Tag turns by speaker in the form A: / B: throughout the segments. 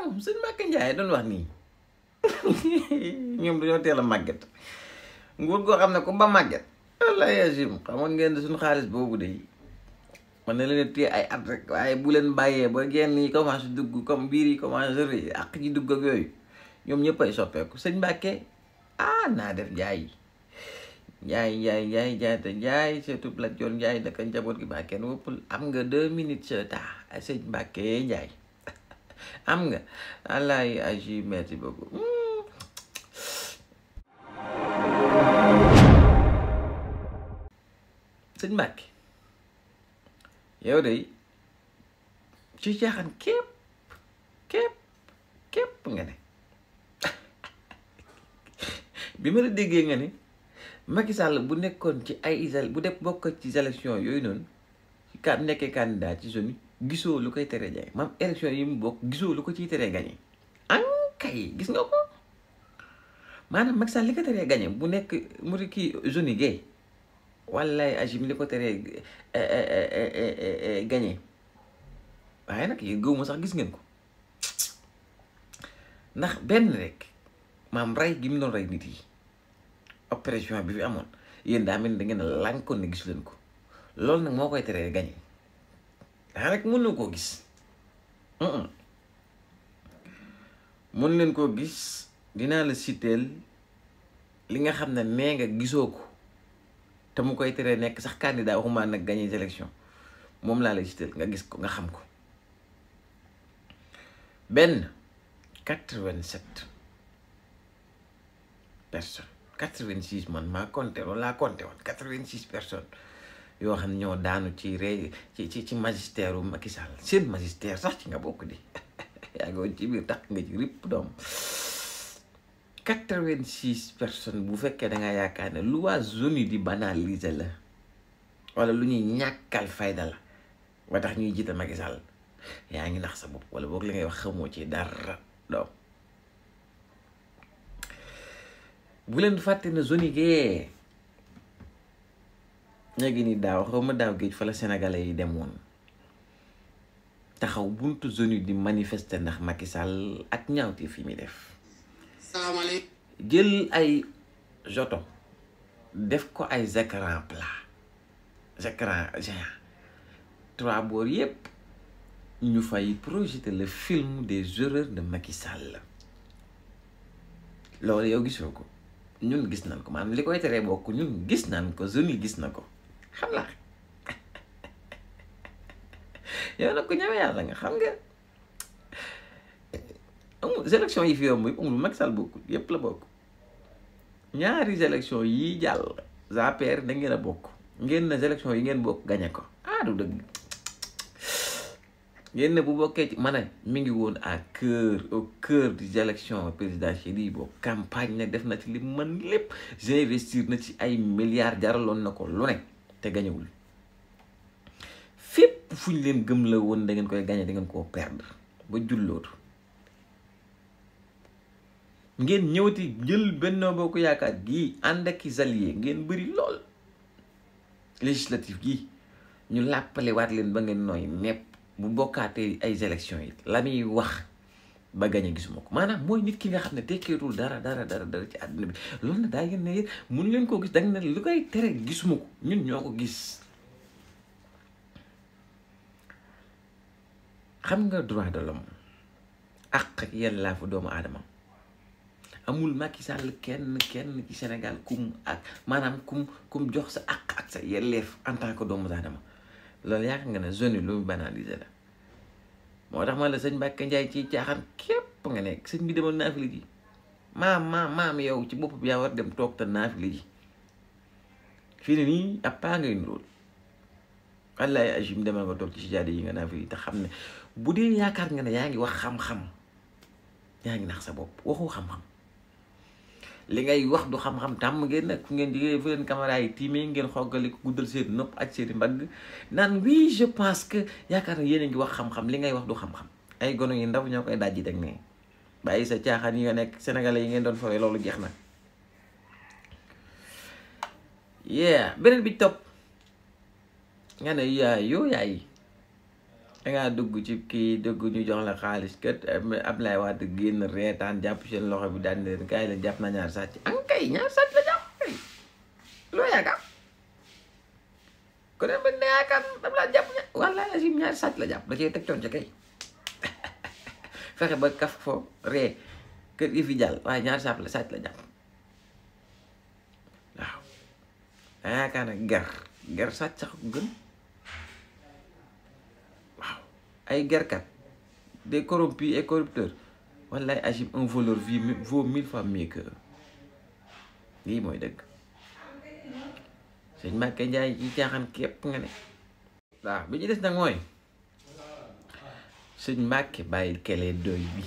A: moom sëñ Mbacke Ndiaye doon wax nii ñoom dañoo teel a màgget nguur goo xam ne ko ba màgget wallahi azim xamoon ngeen suñu xaalis boobu de man na leen téye ay at rek waaye bu leen bàyyee ba genn yi commencé dugg comme biir yi commencé rëy ak ji dugg ak yooyu ñoom ñëpp ay soppeeku sëñ Mbacke naa def njaay te njaay surtout la joon njaay naka njaboot gi ba kenn wëppul am nga 2 minutes sa temps sëñ Mbacke Njaay am nga wallahi agi merci beaucoup sëñ Mbacke yow de ci caaxaan képp nga ne bi ma la déggee nga ne Macky Sall bu nekkoon ci ay bu def bokk ci élection yooyu noonu ci nekkee candidat ci zone gisoo lu koy tere jaay maam élection yi mu bokk gisoo lu ko ciy teree gañe kay gis nga ko maanaam Macky Sall li ko teree gañe bu nekk mu kii zone yi gay wallaay agim li ko teree gañe waaye nag yéen gëw ma sax gis ngeen ko ndax benn rek maam rey gi mu doon rey nit yi opération bi fi amoon yéen daa mel ni da ngeen a lànkoon ne gisu leen ko loolu nag moo koy teree gañe daa rek mën na koo gis mën leen koo gis dinaa la citeel li nga xam ne nee nga gisoo ko te mu koy teree nekk sax candidat waxuma nag gagné élection moom laa lay citeel nga gis ko nga xam ko benn 87 personnes 86 man maa compté loolu laa compté woon 86 personnes yoo xam ne ñoo daanu ci ci magistère u Macky Sall seen magistère sax ci nga bokk di yaa ngi woon ci biir tax nga ci ripp doom 86 personnes bu fekkee da nga yaakaar ne lu waa zone yi di banaliser la wala lu ñuy ñàkkal fayda la ba tax ñuy jiite Macky Sall yaa ngi nax sa bopp wala boog li ngay wax xamoo ci dara doom bu leen fàtte ne zone yi gee léegi ni daaw xaw ma daaw géej fa la sénégalais yi demoon taxaw buntu zone yi di manifester ndax Macky Sall ak ñaawte fi muy def jël ay joto def ko ay écran plat écran géant 3 boor yépp ñu fay projeter le film des horreurs de Macky Sall loolu yow gisoo ko ñun gis nañ ko maanaam li koy teree bokk ñun gis nañ ko zone yi gis na ko xam la yow nag ko ñëwee yàlla nga xam nga amul élection yi fi yomb yëpp amul Macky Sall bokkul yëpp la bokk ñaari élection yi jàll APR da ngeen a bokk ngeen na élection yi ngeen bokk gañe ko du dëgg ngeen ne bu bokkee ci man mi ngi woon au cœur des élections présidentielles yi bokk campagne nag def na ci li mën lépp investir na ci ay milliards jaraloon na ko lu ne te gañewul fépp fu ñu leen gëm la woon da ngeen koy gañe da ngeen koo perdre ba jullootu ngeen ñëwati jël Benno Bokk Yaakaar gii ànd ak i alliés ngeen bëri lool législatif gii ñu làppale waat leen ba ngeen nooy nepp bu bokkaatee ay élections yi la muy wax ba gañe gisuma ko maanaam mooy nit ki nga xam ne tekkeetul dara ci àdduna bi loolu na daa ngeen ne mënu leen koo gis da nga ne lu koy tere gisuma ko ñun ñoo ko gis xam nga droit de l'homme ak yellaafu doomu aadama amul Macky Sall kenn ci Sénégal kum ak maanaam kum jox sa ak sa yelleef en tant que doomu aadama loolu yaakaar nga ne zone yi lu mu banaliser la moo tax ma la sëñ Mbacke Ndiaye ci caaxaan képp nga nekk sëñ bi demoon naafila ji maam yow ci bopp bi yaa war dem toog te naafila ji fii ne nii ab paa ngay nuróol wallaay agim demal nga toog ci sijaade yi nga naafila ji te xam ne bu dee yaakaar nga ne yaa ngi wax xam-xam yaa ngi nax sa bopp waxu xam-xam li ngay wax du xam-xam tàmm ngeen nag fu ngeen jigee fu leen caméra yi tiimee ngeen xoggali ko guddal seen nopp ak seen mbagg naan oui je pense que yaakaar na yéen a ngi wax xam-xam li ngay wax du xam-xam ay gono yi ndaw ñoo koy dajji teg ne bàyyi sa caaxaan yi nga nekk sénégalais yi ngeen doon fawee loolu jeex na beneen bi topp nga ne yaay dangaa dugg ci kii dugg ñu jox la xaalis kët Ablaye Wade génn reetaan jàpp seen loxo bi daan leen kaay la jàpp na ñaar sàcc an kay ñaar sàcc la jàpp kay loo yaakaar ku ne ba ne yaakaar dam laa jàpp walla asim ñaari sàcc la jàpp da cee teg coon ca kay fexe ba kaf fo ree kër yi fi jàll waaye ñaari sàcc la jàpp waaw da yaakaar ne ger sàcc sax ko gën ay gerkat des corrompus et corrupteurs wallaay agib un voleur vaut 1000 fois mieux que lii mooy dëgg sëñ Mbacke Ndiaye ci caaxaan képp nga ne waaw bi ci des nag mooy sëñ Mbacke bàyyil kele doy bi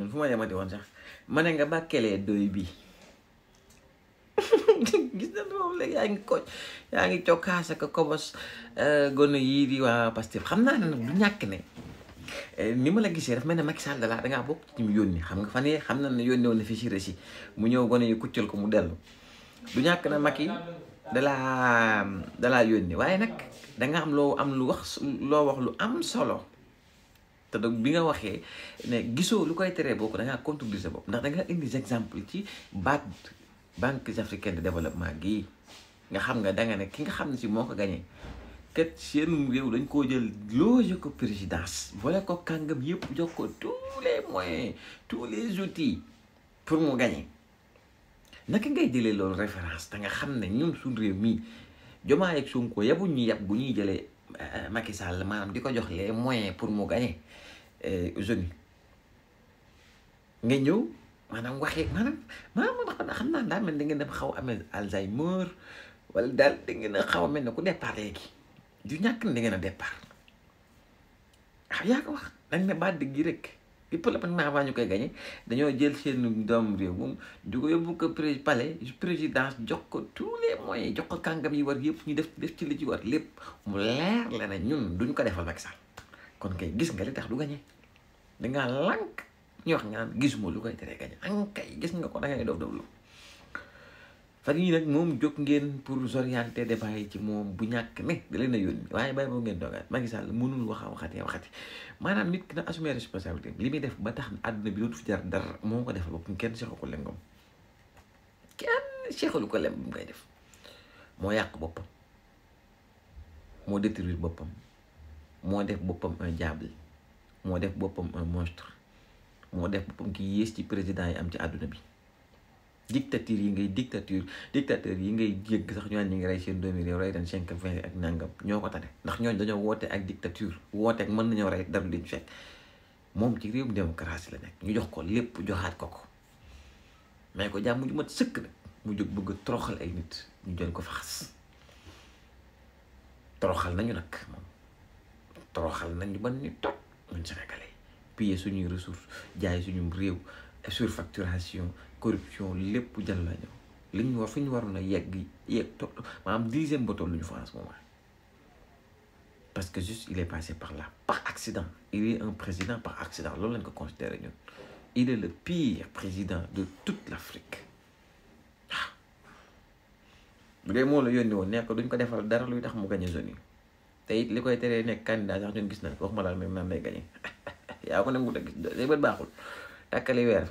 A: fu ma yemati woon sax ma ne nga ba kele doy bi gis na moom léegi yaa ngi cokkaas ak kobos gone yii di waa Pastef xam naa ne nag du ñàkk ne ni ma la gisee daf mel ne Macky Sall dangaa bokk ci mu yónni xam nga fan yii xam na ne yónni woon na fi si rési mu ñëw gone yi kuccal ko mu dellu du ñàkk na Macky dalaa yónni waaye nag danga am loo wax lu am solo te donc bi nga waxee ne gisoo lu koy teree bokk dangaa contribuer sa bopp ndax danga indi exemple ci baat banques africaines de développement gii nga xam nga danga ne ki nga xam ne si moo ko gagné kat seen réew dañ koo jël loge ko présidence boole ko kàngam yëpp jox ko tous les moyens tous les outils pour mu gagné naka ngay jëlee loolu référence te nga xam ne ñun suñ réew mii Diomaye ak Sonko yabuñ ñu yab bu ñuy jëlee Macky Sall maanaam di ko jox les moyens pour mu gagné jeunes nga ñëw maanaam waxee maanaam xam naa daa mel da ngeen a xaw a amee Alzheimer wala daal da ngeen a xaw a mel ne ku départ léegi du ñàkk ne da ngeen a départ yaa ko wax dañ ne baat dëgg gi rek il faut avant ñu koy gagné dañoo jël seen doom réew moom du ko yóbbu ko palais présidence jox ko tous les moyens jox ko kàngam yi war yëpp ñu def ci li ci war lépp mu leer la ne ñun duñ ko defal Macky Sall kon kay gis nga li tax du gagné dangaa lànk ñu wax nga naan gisuma lu koy teree gañ ankay gis nga ko da ngay dof lu fan yii nag moom jóg ngeen pour orienter débat yi ci moom bu ñàkk ne da leen a yónni waaye bàyyi boo ngeen doogaat Macky Sall mënul waxati maanaam nit ki na assumer responsabilité li muy def ba tax àdduna bi dootu fi jar dara moo ko defal boppam kenn seexu ko lengom kenn seexalu ko lem bu mu koy def moo yàq boppam moo détruire boppam moo def boppam un diable moo def boppam un monstre moo def boppam ki yées ci président yi am ci àdduna bi dictature yi ngay jégg sax ñu naan ñu ngi rey seen doomi réew rey dañ 5-20 ak nangam ñoo ko tane ndax ñooñu dañoo woote ak dictature woote ak mën nañoo rey dara liñ fekk moom ci réewum démocratie la nekk ñu jox ko lépp joxaat ko mais ko jàmm ju mat sëkk nag mu jóg bëgg toroxal ay nit ñu jël ko faxas toroxal nañu nag moom toroxal nañu ban ñu toog ñun Sénégalais piller suñuy ressources jaay suñu réew surfacturation corruption lépp jàll la ñëw li ñu war fi ñu waroon a yegg maanaam 10e ba tollu ñu fa en ce moment parce que juste il est passé par là par accident il est un président par accident loolu lañ ko considéré ñun il est le pire président de toute l'Afrique waaw bu dee moo la yónni woon nekk duñ ko defal dara luy tax mu gañe zone yi te it li koy teree nekk candidat sax ñun gis nañ ko waxuma la nag naan lay gañe yaa ko nangu gis day bët baaxul tàkkali weer